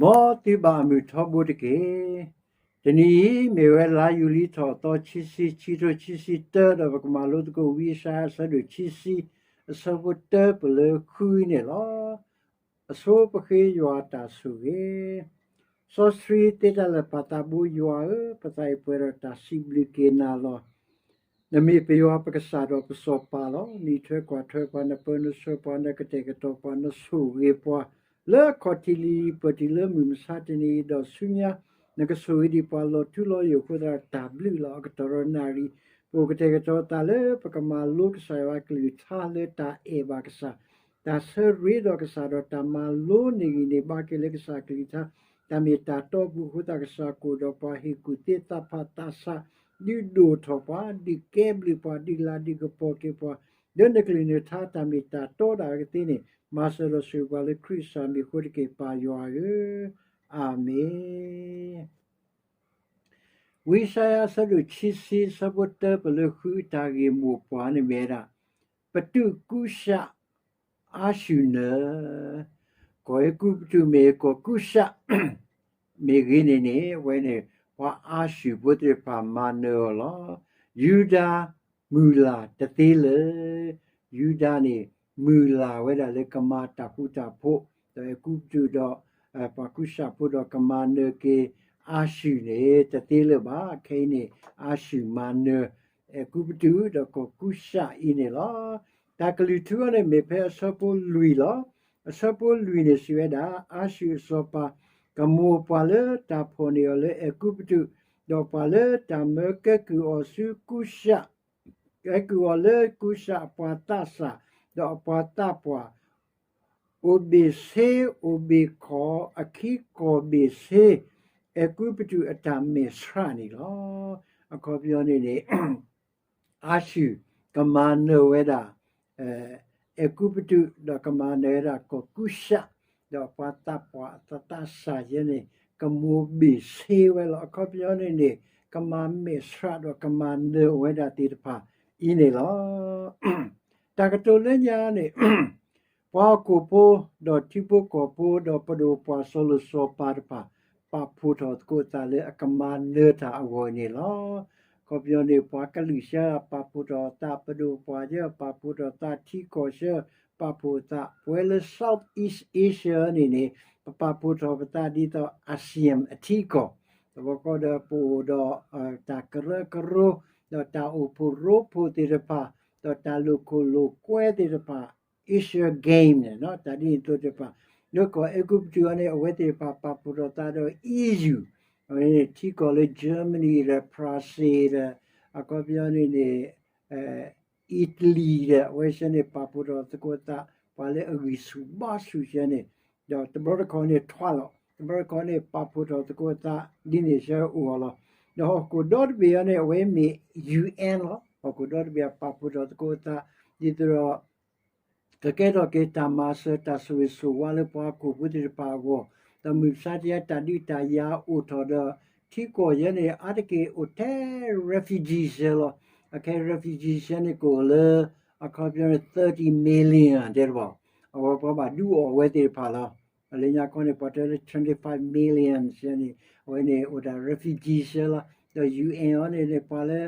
မ်သုဘၣ်အမုာ်ထီဘိတက့ၢ်. တနံၤအံၤ မ့ၢ်ဝဲလါယူၤလံထီၣ်အသီ ခံဆံ ခံကထိခံဆံတၢ ဒီးပကမၤလိသကိးဝံယၡါယၤ အဆၢဒိၣ်ခံဆံ အဆၢဖိတၢ ပလၢဃုန့ၣ်လီၤ. အဆိပဃ့ယွၤတၢ်ဆိၣ်ဂ့ၤ. စီဆှံသ့တၢ်လၢာ်ပၢ်သးဘိယွၤဧၢ, ပသးအံၤပှဲၤဒီးတၢ်စံးဘျုးက့ၤနၤလီၤ. နမ့ၢ်ပယွၤပကစၢ်ဒီးပစီၤပၤလီၤ. နအံးထွဲကွၢ်ထွဲပှၤ, နပၢနဆှၢပှၤ, နကတဲာ်ကတီၤပှၤ, နဆိၣ်ဂ့ၤပှၤ လၢအခီၣ်ထံးလံၤလံၤ ပၢၢ်ထံးလၢမုၢ်မဆါတနံၤအံၤဒီးဆူညါ, နကဆိၣ်ဂ့ၤဒံးပှၤလီၤထူလီၤယိာ်အဃိသတး တၢ်ဘျုးလီၤ. အကတီၢ်ဒီးနၣ်ရံၣ် ပအိၣ်ကတဲာ်ကတီၤသးလၢ ပကမၤလိကစၢ်ယွၤအကလုၢ်ကထါလၢတၢ်အဲၣ်ဘၣ်ကစၢ်, တၢ်ဆၢရ့ဒီးကစၢ်ဒီးတၢ်မၤလိန့ၢ်ဂံၢ်န့ၢ်ဘါက့ၤလၢကစၢ်အကလုၢ်ကထါ, တၢ်မ့ၢ်တၢ်တီအပူၤအဃိသတး ကစၢ်ကအိၣ်ဒီးပှၤ ဟ့ၣ်ကူၣ်သ့သးဖးသးဆး, ဒုးဒိၣ်ထီၣ်ပှၤ, ဒုးကဲဘျုးပှၤ, ဒုးလၤဒုးကပီၤက့ၤပှၤ, လၢနကလုၢ်နကထါတၢ်မ့ၢ်တၢ်တီဒၣ်ဝဲကသ့န့ၣ် မၤစၢၤဒီးဆိၣ်ဂ့ၤပှၤလၢခရံာ်ကစၢ်မံၤအဃိတက့ၢ် ပၢ်ယွၤဧၢ, အၤမ့ၣ်. ဝံယၡါယၤအဆၢဒိၣ်ခံဆံ အဆၢဖိတၢ ပလၢဃု တၢ်ဂ့ၢ်မိၢ်ပှၢ်န့ၣ်မ့ၢ်ဝဲဒၣ် ပတုာ်ကူၡးအၤၡူၣ်နၢၤ, ကီၢ်အဲၤကူပတူးမ့ၢ်ဂ့ၤ ကီၢ်ကူၡး မ့ၢ်ဂ့ၤန့ၣ်န့ၣ် အဝဲန့ၣ် ပှၤအၤၡူၣ်ဖိသ့ၣ်တဖၣ်မၤနၢၤအီၤလီၤ. ယူဒၤမုၢ်လၢ်တသ့လၢၤ, ယူဒၤန့ၣ် မုၢ်လၢ်ဝဲဒၣ်လၢကမၤတၢ်ဃူတၢ်ဖိး ဒီးအဲၤကူပတူးဒီး ပှၤကူၡးဖိဒီးကမၤနၢၤက့ၤအၤၡူၣ်န့ၣ် တသ့လၢၤဘၣ်. ခဲအံၤန့ၣ် အၤၡူၣ်မၤနၢၤ အဲၤကူပတူးဒီးကီၢ်ကူၡးအံၤန့ၣ်လီၤ. တၢ်ကလုၢ်ထူအံၤန့ၣ် မ့ၢ်ဖဲအဆၢဖိလွံၢ်လီၤ. အဆၢဖိလွံၢ်န့ၣ်စံးဝဲဒၣ် အၤၡူၣ်အစီၤပၤ ကမူၤပှၤလၢတၢ်ဖီၣ်န့ၢ်အီၤလၢအဲၤကူပတူး, ဒီးပှၤလၢတၢ်မၢကဲကုၢ်အီၤဆူကူၡး ကဲကုၢ်အီၤလၢကူၡးအပှၤသးစၢ် ဒီးအပှၤသးပှၢ် အိၣ်ဘ့ၣ်ဆ့ အိၣ်ဘ့ၣ်ခီၣ် အခံကီၢ်ဘ့ၣ်ဆ့ အဲၤကူပတူးအတၢ်မဲာ်ဆှးန့ၣ်လီၤ. အခီပညီန့ၣ်န့ၣ် အၤၡူၣ်ကမၤနၢၤဝဲဒၣ် အဲၤကူပတူး ဒီးကမၤနၢၤဝဲဒၣ်ကီၢ်ကူၡး ဒီးပှၤသးပှၢ်အသးစၢ်ယဲန့ၣ် ကမူၤဘ့ၣ်ဆ့ဝဲလီၤ. အခီပညီန့ၣ်န့ၣ် ကမၤမဲာ်ဆှးဒီးကမၤနၢၤဝဲဒၣ်သ့ၣ်တဖၣ်အံၤန့ၣ်လီၤ. တၢ်ကတိၤလၢညါန့ၣ် ပှၤဟီၣ်ခိၣ်ဖိ ဒီးထံဖိကီၢ်ဖိ ဒီးပဒိၣ်ပှၢ်စီၤလိၤစီၤပၤတဖၣ် ပာ်ဖှိၣ်ထီၣ်သကိးသးလၢအကမၤနၢၤတၢ်အဂီၢ်န့ၣ်လီၤ. အခီပညီန့ၣ် ပှၤကလုာ်ဆှၢပာ်ဖှိၣ်ထီၣ်သး, ပဒိၣ်ပှၢ်ဆှၢပာ်ဖှိၣ်ထီၣ်သး, ထံကီၢ်ဆှၢပာ်ဖှိၣ်သး, ပဝဲလၢ Southeast Asia န့ၣ်န့ၣ် ပပာ်ဖှိၣ်ထီၣ်ပသးဒ်သိး ASEAN အထံကီၢ်, တဘျီဃီဒီးပအိၣ်ဒီး တၢ်ကရၢကရိ, ဒီးတၢ်အိၣ်ဖှိၣ်ရိဖှိၣ်သ့ၣ်တဖၣ်, ဒီးတၢ်လိာ်ခိၣ်လိာ်ကွဲသ့ၣ်တဖၣ်, Asian Game န့ၣ် တၢ်ဒ်န့ၣ်အသိးသ့ၣ်တဖၣ်, လၢကီၢ်အဲၤကူပတူးအံၤန့ၣ် အဝဲသ့ၣ်တဖၣ်ပာ်ဖှိၣ်ထီၣ်သးဒီး EU အဝဲန့ၣ်ထံကီၢ်လၢ Germany ဒီး France ဒီး အခီပညီန့ၣ်န့ၣ် Italy ဒီး အဝဲဆှၢန့ၣ် ပာ်ဖှိၣ်ထီၣ်သကိးသး ပှၤလၢအဂံၢ်ဆူၣ်ဘါဆူၣ်ဆှၢန့ၣ်, ဒီးတဘျီတခီန့ၣ်ထွါလီၤ, တဘျီတခီန့ၣ် ပာ်ဖှိၣ်ထီၣ်သကိးသး ဒ်န့ၣ်ဆှၢအိၣ်အီၤလီၤ. ဒီးဟီၣ်ခိၣ်ဒီတဘ့ၣ်အံၤန့ၣ် အဝဲမ့ၢ် UN လီၤ. ဟီၣ်ခိၣ်ဒီတဘ့ၣ်အပာ်ဖှိၣ်ထီၣ်သကိးသး ဒ်သိးဒီး ကကဲထီၣ်က့ၤတၢ်မၤစၢၤတၢ်ဆိၣ်ဂ့ၤဆိၣ်ဝါလၢပှၤဟီၣ်ခိၣ်ဖိသ့ၣ်တဖၣ်အဂီၢ်, ဒီးမုၢ်မဆါတနံၤတၢ်ဒုးတၢ်ယၤအိၣ်ထီၣ်ဒီး ထံကီၢ်ယဲန့ၣ် အါတက့ၢ်အိၣ်ထဲ refugees လီၤ. အခဲ refugees ယဲန့ၣ်ကအိၣ်လၢ အခီပညီန့ၣ် thirty million တဲတဘၣ်, အဝဲပှၤဘၣ်ဒုးအီၣ်အဝဲသ့ၣ်တဖၣ်လီၤ. အလၢညါခီန့ၣ် ပှၤတဲလၢ twenty-five million ယဲန့ၣ် အဝဲန့ၣ်အိၣ်ဒၣ် refugees လီၤ. ဒီး UN အံၤန့ၣ်န့ၣ် ပှၤလၢ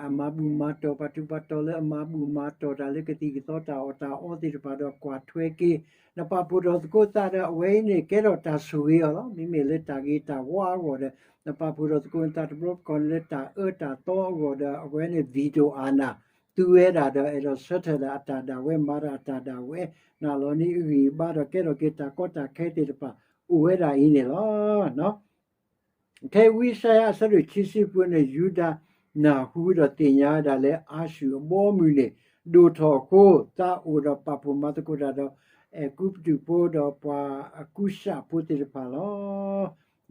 အမၤဘူၣ်မၤတီၢ် ပှၤထူးပှၤတီၤလၢအမၤဘူၣ်မၤတီၢ်တၢ်လၢကသံၣ်ကသီတၢ်အီၣ်တၢ်အီသ့ၣ်တဖၣ်ဒီးကွၢ်ထွဲက့ၤ, နပာ်ဖှိၣ်ထီၣ်သကိးသးဒီး အဝဲအံၤန့ၣ် ကဲထီၣ်တၢ်ဆိၣ်ဂ့ၤအီၤလီၤ. မ့မ့ၢ်လၢတၢ်ဂ့ၤတၢ်ဝါအဂီၢ်ဒီး နပာ်ဖှိၣ်ထီၣ်သကိးနသးတဘျီတခီၣ်န့ၣ်လၢတၢ်အၢတၢ်သီအဂီၢ်ဒီး အဝဲန့ၣ် veto အာဏာ သူဝဲဒၣ်ဒီး အဲၣ်ဒိးဆၢထၢၣ်ဒၣ်အတၢ်ဒၣ်ဝဲ မၤဒၣ်အတၢ်ဒၣ်ဝဲ, နာ်လီၤန့ၢ်အဂံၢ်အဘါဒီး ကဲထီၣ်က့ၤတၢ်ကီတၢ်ခဲသ့ၣ်တဖၣ် အိၣ်ဝဲဒၣ်အံၤန့ၣ်လီၤ. ထဲဝံယၡါယၤအဆၢဒိၣ်ခံဆံပူၤန့ၣ် ယူဒၤနၢ်ဟူဒီးသ့ၣ်ညါဝဲဒၣ်လၢအၤၡူၣ်အဘီအမုၢ်န့ၣ် ဒိၣ်ထီၣ်အဃိ သးအိၣ်ဒီးပာ်ဖှိၣ်မၤသကိးတၢ်ဒီး အဲၤကူပတူးဖိဒီးပှၤကူၡးဖိသ့ၣ်တဖၣ်လီ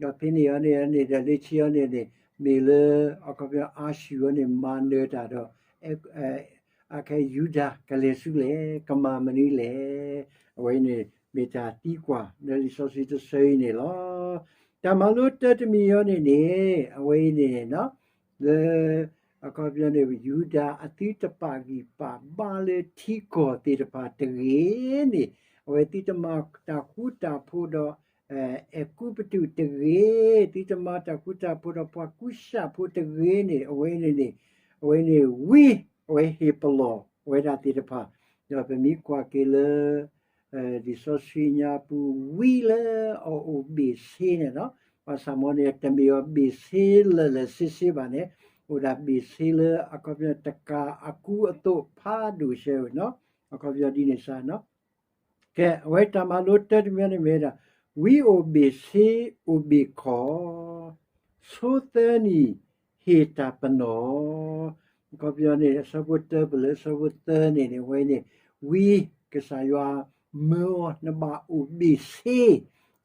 ၤ. ဒီးဖဲန့ၣ်အံၤန့ၣ် ဒီးလၢခံအံၤန့ၣ်န့ၣ် မ့ၢ်လၢ အခီပညီအၤၡူၣ်အံၤန့ၣ် မၤနၢၤတၢ်ဒီး အခဲယူဒၤကလဲၤဆူလဲၣ် ကမၤမနုၤလဲၣ်. အဝဲအံၤန့ၣ် မ့ၢ်တၢ်သံကွၢ်လၢလံာ်စီဆှံတဆၢအံၤန့ၣ်လီၤ. တၢ်မၤလိတၢတမံၤအံၤန့ၣ်န့ၣ် အဝဲအံၤန့ၣ် လၢ အခီပညီန့ၣ် ယူဒၤအသုတပာ်ဂံၢ်ပာ်ဘါလၢထံကီၢ်သ့ၣ်တဖၣ်တဂ့ၤန့ၣ် အဝဲသုတမၤတၢ်ဃူတၢ်ဖိးဒီး အဲၤကူပတူးတဂ့ၤ, သုတမၤတၢ်ဃူတၢ်ဖိးဒီးပှၤကူစၣ်ဖိတဂ့ၤန့ၣ် အဝဲန့ၣ်န့ၣ် အဝဲန့ၣ်ဝံ အဝဲဟ့ၣ်ပလီၢ်ဝဲဒၣ်သ့ၣ်တဖၣ်, ဒီးပမ့ၢ်ကွၢ်က့ၤလၢ လံာ်စီဆှံညါပူၤ ဝံလၢအအိၣ်ဘ့ၣ်ဆ့န့ၣ်လီၤ. ဘၣ်ဆၣ်မ်န့ၣ် တမ့ၢ်အီၤဘ့ၣ်ဆ့လၢာ်လၢာ်ဆ့ဆ့ဘၣ်န့ၣ်, အိၣ်ဒၣ်ဘ့ၣ်ဆ့လၢအခီပညီတကးအကူအသိးဖးဒိၣ်ဆၢန့ၣ်, အခီပညီဒ်န့ၣ်စ့ၢ်န့ၣ်. ကဲ အဝဲတၢ်မၤလိတၢ်တမံၤန့ၣ်မ့ၢ်ဝဲဒၣ် ဝံအိၣ်ဘ့ၣ်ဆ့အိၣ်ဘ့ၣ်ခီၣ်, ဆိသၢနံၣ်ဟ့ၣ်တၢ်ပနီၣ်, အခီပညီန့ၣ် အဆၢဖိတၢပလၢာ် အဆၢဖိသၢန့ၣ်န့ၣ် အဝဲန့ၣ် ဝံကစၢ်ယွၤမၢအီၤ နဘၣ်အိၣ်ဘ့ၣ်ဆ့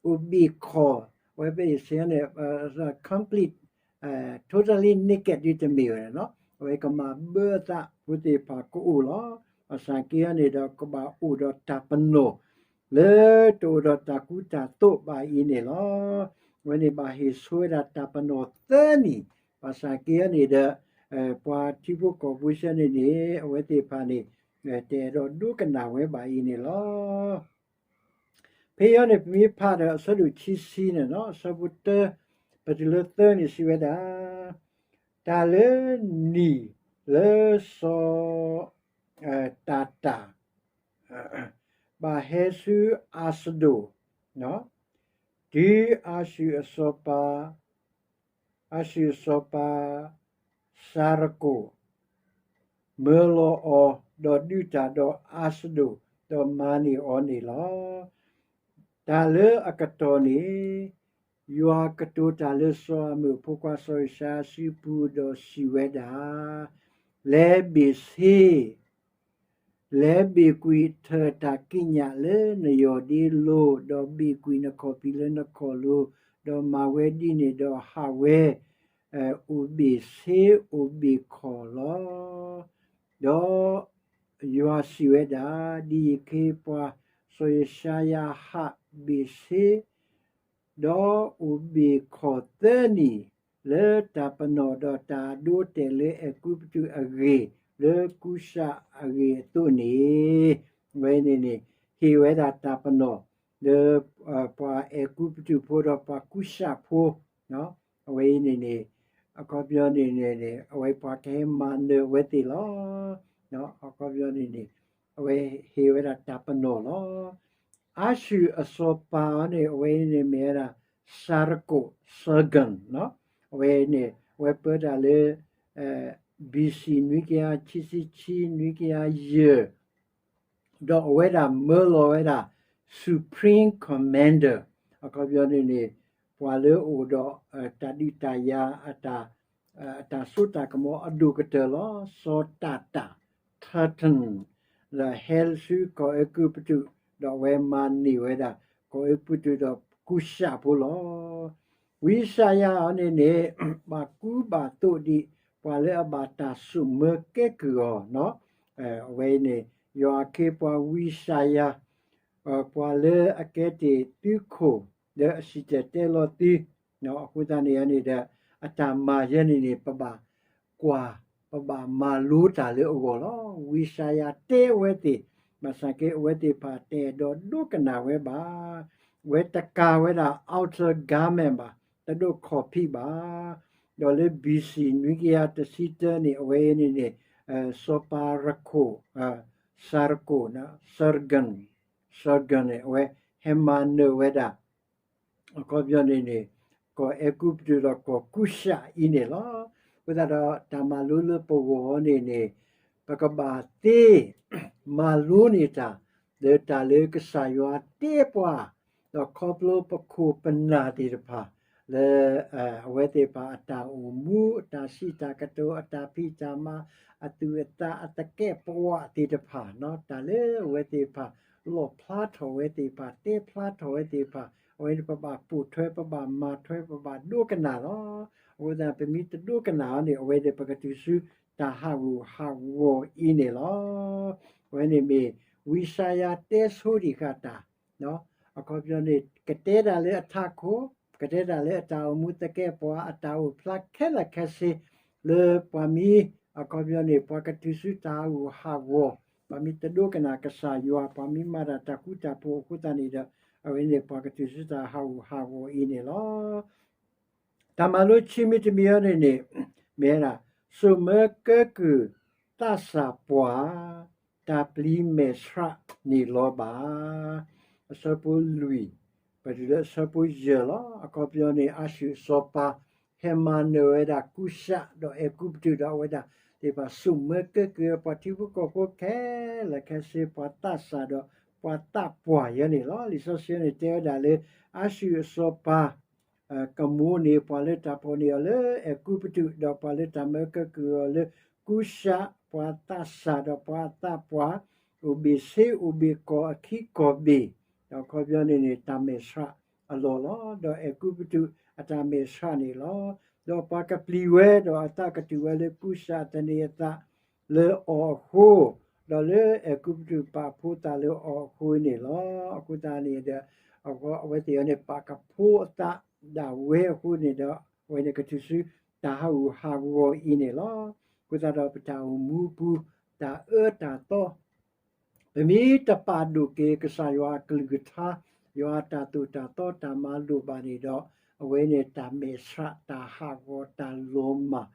အိၣ်ဘ့ၣ်ခီၣ်, အဝဲဘ့ၣ်ဆ့န့ၣ် complete, totally naked ဒ်တမ့ၢ်ဝဲန့ၣ်, အဝဲကမၤဘၢအသးဖိသ့ၣ်တဖၣ်ကအိၣ်လီၤ. ဘၣ်ဆၣ်က့န့ၣ်ဒီးကဘၣ်အိၣ်ဒီးတၢ်ပနီၣ် လၢတအိၣ်ဒီးတၢ်ကူတၢ်သိးဘၣ်အံၤန့ၣ်လီၤ. အဝဲန့ၣ်ဘၣ်ဟ့ၣ်ဆိဝဲဒၣ်တၢ်ပနီၣ်သၢနံၣ်, ဘၣ်ဆၣ်က့န့ၣ်ဒီး ပှၤထံဖိကီၢ်ဖိဆၢန့ၣ်န့ၣ် အဝဲသ့ၣ်တဖၣ်န့ၣ် တအဲၣ်ဒိးဒိကနၣ်ဝဲဘၣ်အံၤန့ၣ်လီၤ. ဖဲအံၤန့ၣ် ပမ့ၢ်ဖးဒီးအဆၢဒိၣ်ခံဆံန့ၣ်လီၤ, အဆၢဖိတၢ ပတုၤလၢသၢန့ၣ်စံးဝဲဒၣ်, တၢ်လၢနံၣ်လၢစီၤ တၢ်တၢ် ဘၣ်ဟဲဆူအၤစဒိၣ်, တုၤအၤၡူၢ်အစီၤပၤ, အၤၡူၢ်အစီၤပၤ စၤရကိၣ် မၢလီၤအီၤ, ဒီးဒုးတၢ်ဒီးအၤစဒိၣ်, ဒီးမၤန့ၢ်အီၤန့ၣ်လီၤ. တၢ်လၢအကတီၢ်န့ၣ် ယွၤကတိၤတၢ်လၢစီၤအၤမုၣ်အဖိခွါစီၤယၡါယၤအစုပူၤ, ဒီးစံးဝဲဒၣ်, လဲၤဘ့ၣ်ဆ့ လဲၤဘ့ၣ်ကွံာ်ထၢၣ်တၢ်ကံးညာ်လၢနယီၢ်ဒ့လိၤ, ဒီးဘ့ၣ်ကွံာ်နခီၣ်ဖံးလၢနခီၣ်လိၤ, ဒီးမၤဝဲဒ်န့ၣ်ဒီးဟးဝဲ အိၣ်ဘ့ၣ်ဆ့အိၣ်ဘ့ၣ်ခီၣ်လီၤ. ဒီးယွၤစံးဝဲဒၣ်, ဒ်ယခ့ပှၤစီၤယၡါယၤဟးဘ့ၣ်ဆ့ ဒီးအိၣ်ဘ့ၣ်ခီၣ်သၢနံၣ် လၢတၢ်ပနီၣ်ဒီးတၢ်အဒိအတဲာ်လၢအဲၤကူပတူးအဂ့ၢ် လၢကူစၣ်အဂ့ၢ်အသိးန့ၣ်, အဝဲန့ၣ်န့ၣ် ဟ့ၣ်ဝဲဒၣ်တၢ်ပနီၣ် လၢ ပှၤအဲၤကူပတူးဖိဒီးပှၤကူစၣ်ဖိ, အဝဲအံၤန့ၣ်န့ၣ် အခီပညီန့ၣ်န့ၣ် အဝဲပှၤကဟဲမၤနၢၤအဝဲသ့ၣ်လီၤ. အခီပညီန့ၣ်န့ၣ် အဝဲဟ့ၣ်ဝဲဒၣ်တၢ်ပနီၣ်လီၤ. အၤၡူၢ်အစီၤပၤအီၤန့ၣ် အဝဲန့ၣ်မ့ၢ်ဝဲဒၣ် စၤရကိၣ် Sargon, အဝဲန့ၣ် အဝဲပၢတၢ်လၢ ဘီၣ်စံၣ် နွံကယၤခံဆံခံ နွံကယၤယဲၢ် ဒီးအဝဲဒၣ်မၢလီၤဝဲဒၣ် Supreme Commander, အခီပညီန့ၣ်န့ၣ် ပှၤလၢအအိၣ်ဒီး တၢ်ဒုးတၢ်ယၤ အတၢ်စိတၢ်ကမီၤအဒိၣ်ကတၢၢ်လီၤ. စီၤတၢ်တၢ် Tartan ဒီးဟဲဆူကီၢ်အဲၤကူပတူး ဒီးအဝဲမၤန့ၢ်ဝဲဒၣ် ကီၢ်အဲၤကူပတူးဒီးကူစၣ်ဖိလီၤ. ဝံယၡါယၤအီၤန့ၣ်န့ၣ် ဘၣ်ကူဘၣ်သိးဒံး ပှၤလၢအဘၣ်တၢ်ဆိၣ်မၢကဲကုၢ်အီၤ, အဝဲအံၤန့ၣ် ယွၤအခ့ပှၤဝံယၡါယၤ ပှၤလၢအကဲတ့ၢ်သုခိၣ် လၢအစံၣ်တဲၤတဲလီၤသု, အဃိသတးန့ၣ်န့ၣ်ဒီး အတၢ်မၤယဲန့ၣ်န့ၣ် ပဘၣ်ကွၢ် ပဘၣ်မၤလိတၢ်လၢအဂီၢ်လီၤ. ဝံယၡါယၤတဲအဝဲသ့ၣ်, ဘၣ်ဆၣ်က့အဝဲသ့ၣ်တဖၣ်တအဲၣ်ဒိးဒိကနၣ်ဝဲဘၣ်. အဝဲတကၤဝဲဒၣ် outer garment ဘၣ်, တဒိးခီၣ်ဖံးဘၣ်. ဒီးလၢ ဘီၣ်စံၣ် နွံကယၤတဆံတၢန့ၣ် အဝဲန့ၣ်န့ၣ် စီၤပၤရခိၣ် စၤရကိၣ် Sargon, Sargon န့ၣ် အဝဲဟဲမၤနၢၤဝဲဒၣ် အခီပညီန့ၣ်န့ၣ် ကီၢ်အဲၤကူပတူးဒီးကီၢ်ကူစၣ်အံၤန့ၣ်လီၤ. အဃိသတးဒီးတၢ်မၤလိလၢပဂီၢ်န့ၣ်န့ၣ် ပကဘၣ်သ့မၤလိန့ၢ်တၢ် လၢတၢ်လၢကစၢ်ယွၤတဲပှၤ, ဒီးခီဖျိပခိၣ်ပနၢ်သ့ၣ်တဖၣ် လၢ အဝဲသ့ၣ်တဖၣ်အတၢ်အိၣ်မူ အတၢ်စံးတၢ်ကတိၤ အတၢ်ဖံးတၢ်မၤ အသူၣ်အသး အသကဲးပဝးသ့ၣ်တဖၣ် တၢ်လၢအဝဲသ့ၣ်တဖၣ် လီၣ်ဖျါထီၣ်ဝဲသ့ၣ်တဖၣ် တဲဖျါထီၣ်ဝဲသ့ၣ်တဖၣ် အဝဲန့ၣ်ပဘၣ်ပိာ်ထွဲ ပဘၣ်မၤထွဲ ပဘၣ်ဒိကနၣ်လီၤ. အဃိသတး ပမ့ၢ်တဒိကနၣ်အီၤန့ၣ် အဝဲန့ၣ်ပကတုၤဆူတၢ်ဟးဂူာ်ဟးဂီၤအံၤန့ၣ်လီၤ. အဝဲန့ၣ်မ့ၢ် ဝံယၡါယၤတဲဆိဒံးဃာ်တၢ် အခီပညီန့ၣ် ကတဲတၢ်လၢအထးခိၣ်, ကတဲတၢ်လၢအတၢ်အိၣ်မူသကဲးပဝး အတၢ်အိၣ်ဖျါခဲလၢာ်ခဲဆ့ လၢပှၤမ့ၢ် အခီပညီန့ၣ် ပှၤကတုၤဆူတၢ်ဟးဂူာ်ဟးဂီၤ, ပှၤမ့ၢ်တဒိကနၣ်ကစၢ်ယွၤ, ပှၤမ့ၢ်မၤတၢ်တၢ်ဃူတၢ်ဖိးအဃိသတးန့ၣ်ဒီး အဝဲန့ၣ်ပှၤကတုၤဆူတၢ်ဟးဂူာ်ဟးဂီၤအံၤန့ၣ်လီၤ. တၢ်မၤလိခံမံၤတမံၤအံၤန့ၣ်န့ၣ် မ့ၢ်ဝဲဒၣ် စိာ်မၢကၢကုၢ်သးစၢ်ပှၢ် တၢ်ပျံၤမဲာ်ဆှးန့ၣ်လီၤဘၣ်. အဆၢဖိလွံၢ် ပတုၤလၢအဆၢဖိယဲၢ်လီၤ. အခီပညီန့ၣ် အၤၡူၢ်အစီၤပၤ ဟဲမၤနၢၤဝဲဒၣ်ကူၡးဒီးအဲၤကူပတူးဒီးအဝဲဒၣ်သ့ၣ်တဖၣ် စိာ်မၢကၢကုၢ်ပှၤထံဖိကီၢ်ဖိခဲလၢာ်ခဲဆ့ ပှၤသးစၢ်ဒီးပှၤသးပှၢ်ယဲန့ၣ်လီၤ. လံာ်စီဆှံန့ၣ်တဲဝဲဒၣ်လၢ အၤၡူၢ်အစီၤပၤ ကမူန့ၢ်ပှၤလၢတၢ်ဖီၣ်န့ၢ်အီၤလၢအဲၤကူပတူး ဒီးပှၤလၢတၢ်မၢကၢကုၢ်အီၤလၢကူၡး, ပှၤသးစၢ်ဒီးပှၤအသးပှၢ် အိၣ်ဘ့ၣ်ဆ့အိၣ်ဘ့ၣ်ကီၢ်အခံကီၢ်ဘ့ၣ်, ဒီးအခီပညီန့ၣ်န့ၣ် တၢ်မဲာ်ဆှးအလီၢ်လီၤ. ဒီးအဲၤကူပတူးအတၢ်မဲာ်ဆှးန့ၣ်လီၤ. ဒီးပှၤကပျံၤဝဲ ဒီးအသးကတုၤဝဲလၢကူၡးအသန့ၤအသးလၢအီၤအဃိ, ဒီးလၢအဲၤကူပတူးပာ်ဖှိၣ်သးလၢအီၤအဃိန့ၣ်လီၤ. အဃိသတးန့ၣ်ဒီး အဝဲသ့ၣ်အံၤန့ၣ် ပာ်ကဖှိၣ်အသးဒၣ်ဝဲအဃိန့ၣ်ဒီး အဝဲန့ၣ်ကတုၤဆူတၢ်ဟးဂူာ်ဟးဂီၤအံၤန့ၣ်လီၤ. အဃိသတးဒီးပတၢ်အိၣ်မူပူၤ တၢ်အၢတၢ်သီ ပမ့ၢ်တပာ်ဒိၣ်က့ၤကစၢ်ယွၤအကလုၢ်ကထါ, ယွၤအတၢ်သိၣ်တၢ်သီတၢ်မၤလိာ်ဘၣ်န့ၣ်ဒီး အဝဲန့ၣ်တၢ်မဲာ်ဆှးတၢ်ဟးဂီၤတၢ်လီၤမၢ်,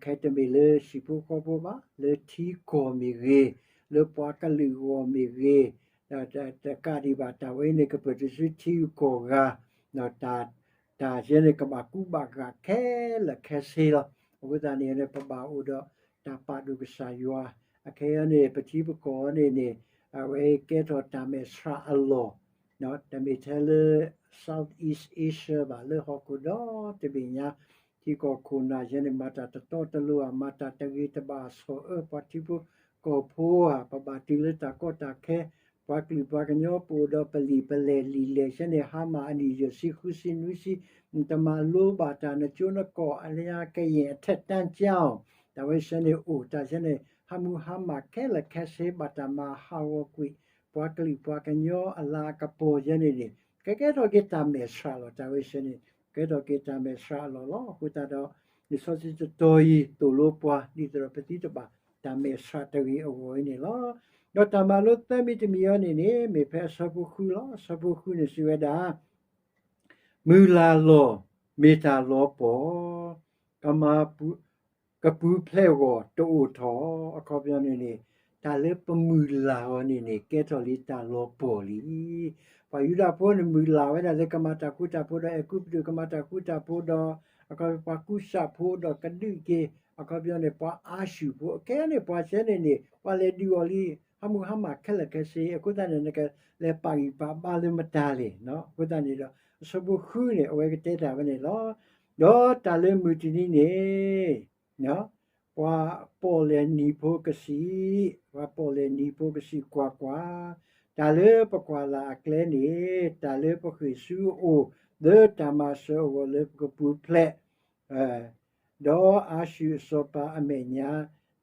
ခဲတမ့ၢ်လၢဟံၣ်ဖိဃီဖိဘၣ်, လၢထံကီၢ်မ့ၢ်ဂ့ၤ, လၢပှၤကလုာ်အဂီၢ်မ့ၢ်ဂ့ၤ, တကးဒံးဘၣ် တၢ်ဝဲန့ၣ်ကပၢၢ်တုၤဆူထံဂုၤကီၢ်ဂၤ, တၢ်ယဲန့ၣ်ကဘၣ်ကူဘၣ်ဂာ်ခဲလၢာ်ခဲဆ့လီၤ. အဃိသတးန့ၣ်န့ၣ် ပဘၣ်အိၣ်ဒီးတၢ်ပာ်ဒိၣ်ကစၢ်ယွၤ, အခဲအံၤန့ၣ် ပထံပကီၢ်အံၤန့ၣ်န့ၣ် အဝဲကဲထီၣ်တၢ်မဲာ်ဆှးအလီၢ်, တမ့ၢ်ထဲလၢ Southeast Asia ဘၣ်, လၢဟီၣ်ခိၣ်ဒီတဘ့ၣ်ညါ, ထံကီၢ်ခိၣ်နၢ်ယဲန့ၣ် မၤတၢ်တတီတလိၤဧါ, မၤတၢ်တဂ့ၤတဘၣ်, ဆီၣ်အၢပှၤထံဖိကီၢ်ဖိဧါ, ပဘၣ်တုၤလၢတၢ်ကီတၢ်ခဲ, ပှၤကလုာ်ပှၤကညီ ပအိၣ်ဒီးပလံာ်ပလဲၢ်လံာ်လဲၢ် ယဲန့ၣ် ဟါမၢ်အနံၣ်ယဲၢ်ဆံဃုဆံနွံဆံ, တမၤလိဘၣ်တၢ် နကၠိနကီၢ် အလၢညါကယဲၢ်အထက်တန်းကျောင်း, တၢ်ဝဲယဲန့ၣ်အိၣ်, တၢ်ယဲန့ၣ် ဟးမုၢ်ဟါမၢ်ခဲလၢာ်ခဲဆ့ ဘၣ်တၢ်မၤဟးဂီၤကွံာ် ပှၤကလုာ်ပှၤကညီအလၤအကပီၤယဲန့ၣ်န့ၣ် ကကဲထီၣ်က့ၤတၢ်မဲာ်ဆှးလီၤ. တၢ်ဝဲယဲန့ၣ် ကဲထီၣ်က့ၤတၢ်မဲာ်ဆှးအလီၢ်လီၤ. အဃိသတးဒီး လံာ်စီဆှံတတီၤအံၤ သိၣ်လိပှၤ ဒ်သိးဒီးပသံတဘၣ် တၢ်မဲာ်ဆှးတဂ့ၤအဂီၢ်အံၤန့ၣ်လီၤ. ဒီးတၢ်မၤလိသၢမံၤတမံၤအံၤန့ၣ်န့ၣ် မ့ၢ်ဖဲအဆၢဖိဃုလီၤ. အဆၢဖိဃုန့ၣ်စံးဝဲဒၣ် မုၢ်လၢ်လီၢ်မ့ၢ်တၢ်လီၤပှီၢ်, ကမၤ ကပူၤဖျဲးဂီၢ်တအိၣ်ထီၣ်, အခီပညီန့ၣ်န့ၣ် တၢ်လၢပမုၢ်လၢ်အီၤန့ၣ်န့ၣ် ကဲထီၣ်လံတၢ်လီၤပှီၢ်လံ. ပှၤယူဒၤဖိန့ၣ်မုၢ်လၢ်ဝဲဒၣ်လၢကမၤတၢ်ဃူတၢ်ဖိးဒီး အဲၤကူပတူးကမၤတၢ်ဃူတၢ်ဖိးဒီး အခီပညီပှၤကူစၢ်ဖိဒီးကဒုးက့ၤ, အခီပညီန့ၣ် ပှၤအၤၡူၢ်ဖိ အခဲအံၤန့ၣ် ပှၤစဲန့ၣ်န့ၣ် ပှၤလဲၤဒုးအီၤလံ ဟးမုၢ်ဟါမၢ်ခဲလၢာ်ခဲဆ့, အဃိသတးန့ၣ် နကလဲၤပာ်ဂံၢ်ပာ်ဘါလၢမတၤလဲၣ်. အဃိသတးန့ၣ်ဒီး အဆၢဖိဃုန့ၣ် အဝဲကတဲတၢ်ဝဲန့ၣ်လီၤ. ဒီးတၢ်လၢမုၢ်တနံၤန့ၣ် ပှၤပီၣ်လဲၣ်နံၤဖိကဆံး, ပှၤပီၣ်လဲၣ်နံၤဖိကဆံးကွၢ်ကွၢ်, တၢ်လၢပကွၢ်လၢ်အကျဲန့ၣ် တၢ်လၢပဃ့ၢ်ဆူအအိၣ် လၢတၢ်မၤစၢၤအဂီၢ်လၢပကပူၤဖျဲး ဒီးအၤၡူၢ်အစီၤပၤအမဲာ်ညါ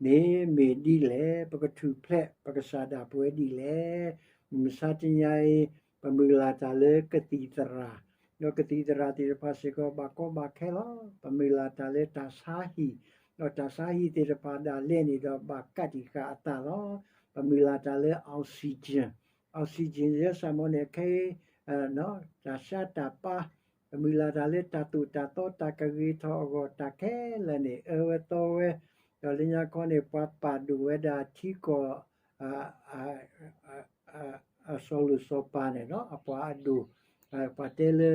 န့ၣ်မ့ၢ်ဒ်လဲၣ်, ပကထူၣ်ဖျဲးပကစၢ်ဒၣ်ပဝဲဒ်လဲၣ်. မုၢ်မဆါတနံၤအံၤ ပမုၢ်လၢ်တၢ်လၢကသံၣ်သရၣ်, ဒီးကသံၣ်သရၣ်သ့ၣ်တဖၣ်စ့ၢ်ကီးဘၣ်ကီဘၣ်ခဲလီၤ. ပမုၢ်လၢ်တၢ်လၢတၢ်ဆါဟံၣ်, ဒီးတၢ်ဆါဟံၣ်သ့ၣ်တဖၣ်ဒၣ်လဲာ်န့ၣ်ဒီးဘၣ်ကးတံာ်ဃာ်အသးလီၤ. ပမုၢ်လၢ်တၢ်လၢ oxygen, oxygen ယဲစၢ်မီန့ၣ် ခဲအံၤ တၢ်ဆါတၢ်ပၢ်, ပမုၢ်လၢ်တၢ်လၢတၢ်သိၣ်တၢ်သီတၢ်ကဂ့ၤထီၣ်အဂီၢ် တၢ်ခဲလၢာ်န့ၣ် အၢဝဲသီဝဲ, ဒီးလၢညါခီန့ၣ် ပှၤပာ်ဒိၣ်ဝဲဒၣ်ထံကီၢ် အစီၤလိၣ်စီၤပၤန့ၣ် အပှၤအဒိၣ်, ပှၤတဲလၢ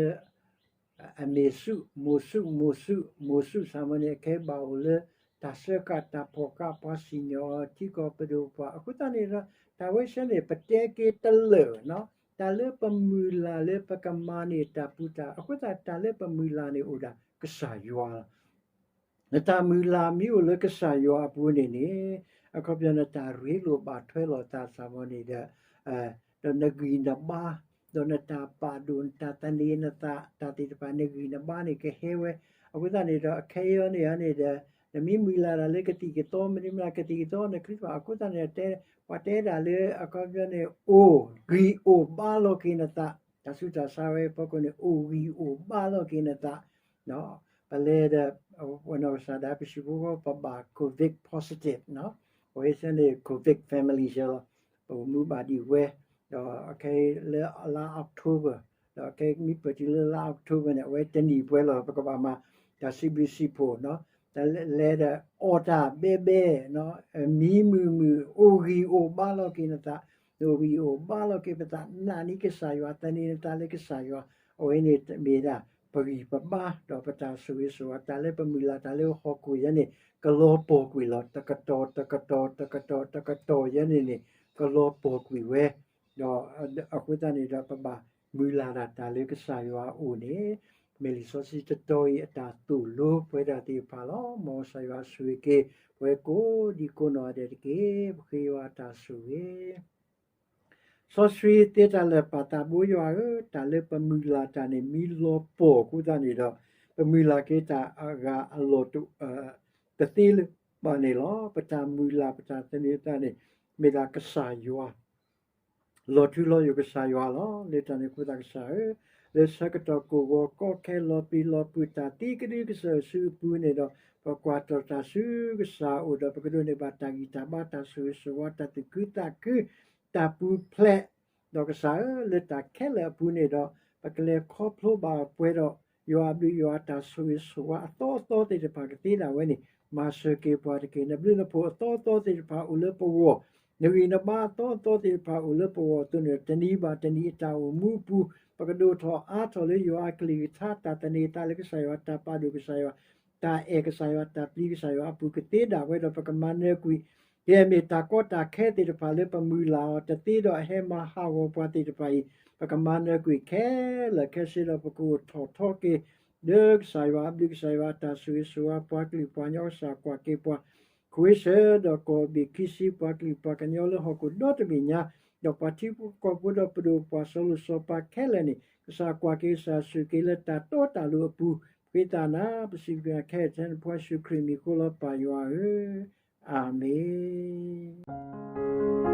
အမ့ၢ်ဆူၣ်, မိၢ်ဆူၣ်, မိၢ်ဆူၣ်, မိၢ်ဆူၣ်စၢ်မီန့ၣ် အခဲအံၤဘၣ်အိၣ်လၢ တၢ်စၢဃာ်တၢ်ဖီၣ်ဃာ် ပှၤစံၣ်ညီၣ်အီၤထံကီၢ်ပဒိၣ်ပပှၢ်. အဃိသတးန့ၣ်ဒီး တၢ်ဝဲဆဲန့ၣ် ပတဲက့ၤတလၢာ်, တၢ်လၢပမုၢ်လၢ်လၢပကမၤန့ၢ်တၢ်ပူၤတၢ်, အဃိသတးတၢ်လၢပမုၢ်လၢ်န့ၣ်အိၣ်ဒၣ်ကစၢ်ယွၤ နတၢ်မုၢ်လၢ်မ့ၢ်အိၣ်လၢကစၢ်ယွၤအပူၤန့ၣ်န့ၣ် အခီပညီနတၢ်ရ့လိာ်ဘၣ်ထွဲလိာ်သးစၢ်မီန့ၣ်ဒီး ဒီးနဂံၢ်နဘါ, ဒီးနတၢ်ပာ်ဒိၣ် နတၢ်သန့ၤနသး တၢ်သ့ၣ်တဖၣ် နဂံၢ်နဘါန့ၣ်ကဟဲဝဲ. အဃိသတးန့ၣ်ဒီး အခဲအံၤန့ၣ်န့ၣ်ဒီး နမ့ၢ်မုၢ်လၢ်တၢ်လၢကသံၣ်ကသီ မ့တမ့ၢ်ကသံၣ်ကသီနခရံာ်တဖၣ် အဃိသတးန့ၣ် ပှၤတဲဒၣ်လၢအခီပညီန့ၣ် အိၣ်ဂံၢ်အိၣ်ဘါလီၤက့ၤနသး, တၢ်ဆူးတၢ်ဆါဝဲဖီခိၣ်န့ၣ် အိၣ်ဂံၢ်အိၣ်ဘါလီၤက့ၤနသး ပလဲၤဒီး ပနီၢ်ကစၢ်ဒၣ်ပဟံၣ်ဖိဃီဖိ ပဘၣ် COVID positive, ပဝဲဆဲန့ၣ် COVID family ဆဲလီၤ, ပအိၣ်မူဘၣ်ဒံးဝဲ ဒီးခဲအံၤလၢလါ October, ဒီးခဲအံၤမ့ၢ်ပၢၢ်တုၤလၢလါ October န့ၣ် အဝဲတနံၣ်ပှဲၤလီၤ ပကဘၣ်မၤတၢ်စံးဘျုးစံးဖှိၣ်နီၤ, တၢ်လဲၤဒီးအီၣ်တၢ်ဘဲဘဲ, မံမုာ်မုာ်, အိၣ်ဂံၢ်အိၣ်ဘါလီၤက့ၤနသး, အိၣ်ဂံၢ်အိၣ်ဘါလီၤက့ၤပသး, နာ်န့ၢ်ကစၢ်ယွၤ, သန့ၤနသးလၢကစၢ်ယွၤ, အဝဲန့ၣ်မ့ၢ်ဒၣ်ပဂံၢ်ပဘါ, ဒီးပတၢ်ဆိၣ်ဂ့ၤဆိၣ်ဝါ, တၢ်လၢပမုၢ်လၢ်တၢ်လၢဟီၣ်ခိၣ်ယဲန့ၣ် ကလီၤပှီၢ်ကွံာ်လီၤ. တကတီၢ်တကတီၢ်တကတီၢ်တကတီၢ်ယဲန့ၣ်န့ၣ် ကလီၤပှီၢ်ကွံာ်ဝဲ, ဒီးအဃိသတးန့ၣ်ဒီး ပဘၣ်မုၢ်လၢ်ဒၣ်တၢ်လၢကစၢ်ယွၤအအိၣ်န့ၣ်, မ့ၢ်လံာ်စီဆှံတတီၤအံၤအတၢ်သိၣ်လိပဝဲဒၣ်သ့ၣ်တဖၣ်လီၤ. မ်ကစၢ်ယွၤဆိၣ်ဂ့ၤက့ၤ ပဝဲကိးဒံကိးနီၢ်ဂၤဒဲးတက့ၢ်. ပဃ့ယွၤအတၢ်ဆိၣ်ဂ့ၤ စီဆှံသ့တၢ်လၢာ် ပၢ်သးဘိယွၤဧၢ, တၢ်လၢပမုၢ်လၢ်တၢ်န့ၣ် မ့ၢ်လီၤပှီၢ်အဃိသတးန့ၣ်ဒီး, ပမုၢ်လၢ်က့ၤတၢ်အဂၤအလီၢ်တသ့လၢၤဘၣ်န့ၣ်လီၤ. ပတၢ်မုၢ်လၢ် ပတၢ်သန့ၤသးန့ၣ် မ့ၢ်ဒၣ်ကစၢ်ယွၤ, လီၤထူလီၤယိာ်ကစၢ်ယွၤလီၤ. လၢတၢ်န့ၣ်အဃိသတးကစၢ်ဧၢ, လၢဆၢကတီၢ်ကဝီၤကီခဲလီၤပျံၤလီၤဖုး တၢ်သံကဒုကစၢၢ်ဆူအပူၤန့ၣ်ဒီး, ပကွၢ်ထီၣ်တၢ်ဆူကစၢ်အအိၣ်ဒီး ပကဒိးန့ၢ်ဘၣ်တၢ်ဂံၢ်တၢ်ဘါ တၢ်ဆိၣ်ဂ့ၤဆိၣ်ဝါ တၢ်သူၣ်ခုသးခု တၢ်ပူၤဖျဲး, ဒီးကစၢ်ဧၢ, လၢတၢ်ခဲလၢာ်အပူၤန့ၣ်ဒီး, ပကလဲၤခီဖျိဘၣ်ပှဲၤဒီး ယွၤအဘျုးယွၤအတၢ်ဆိၣ်ဂ့ၤဆိၣ်ဝါအသီအသီသ့ၣ်တဖၣ်ကသ့ဒၣ်ဝဲန့ၣ်, မၤစၢၤက့ၤပှၤတက့ၢ်. နဘျုးနဖှိၣ်အသီအသီသ့ၣ်တဖၣ်အိၣ်လၢပဂီၢ်, နဂံၢ်နဘါအသီအသီသ့ၣ်တဖၣ်အိၣ်လၢပဂီၢ်အသိးန့ၣ်ဒီး, တနံၤဘၣ်တနံၤအတၢ်အိၣ်မူအပူၤ, ပကဒိၣ်ထီၣ်အါထီၣ်လၢယွၤအကလုၢ်ကထါ တၢ်သန့ၤသးလၢကစၢ်ယွၤ တၢ်ပာ်ဒိၣ်ကစၢ်ယွၤ တၢ်အဲၣ်ကစၢ်ယွၤ တၢ်ပျံၤကစၢ်ယွၤအပူၤကသ့ဒၣ်ဝဲဒီး ပကမၤနၢၤကွံာ် ကဲမ့ၢ်တၢ်ကီတၢ်ခဲသ့ၣ်တဖၣ်လၢပမုၢ်လၢ်အီၤတသ့ဒီးအဟဲမၤဟးဂီၤပှၤသ့ၣ်တဖၣ်အံၤ, ပကမၤနၢၤကွံာ်ခဲလၢာ်ခဲဆ့ဒီး ပကအိၣ်ထီၣ်ထီက့ၤ လၢကစၢ်ယွၤအဘျုး ကစၢ်ယွၤအတၢ်ဆိၣ်ဂ့ၤဆိၣ်ဝါ ပှၤကလုာ်ပှၤကညီ ကစၢ်ကွၢ်က့ၤပှၤ ခိၣ်စၢၤဒီးကီၢ်ဘ့ၣ်ခံဆံ ပှၤကလုာ်ပှၤကညီလၢဟီၣ်ခိၣ်ဒီတဘ့ၣ်ညါ, ဒီးပှၤထံဖိကီၢ်ဖိဒီးပဒိၣ်ပှၤစီၤလိၤစီၤပၤခဲလၢာ်န့ၣ် ကစၢ်ကွၢ်က့ၤ ကစၢ်ဆိၣ်ဂ့ၤက့ၤလၢတၢ်တီတၢ်လိၤအပူၤ, ပဃ့သးနၤ ပစံးဘျုးခဲလၢာ်ထဲနဖိယ့ၣ်ၡူးခရံာ်မံၤအဃိလီၤ ပၢ်ယွၤဧၢ, အၤမ့ၣ်.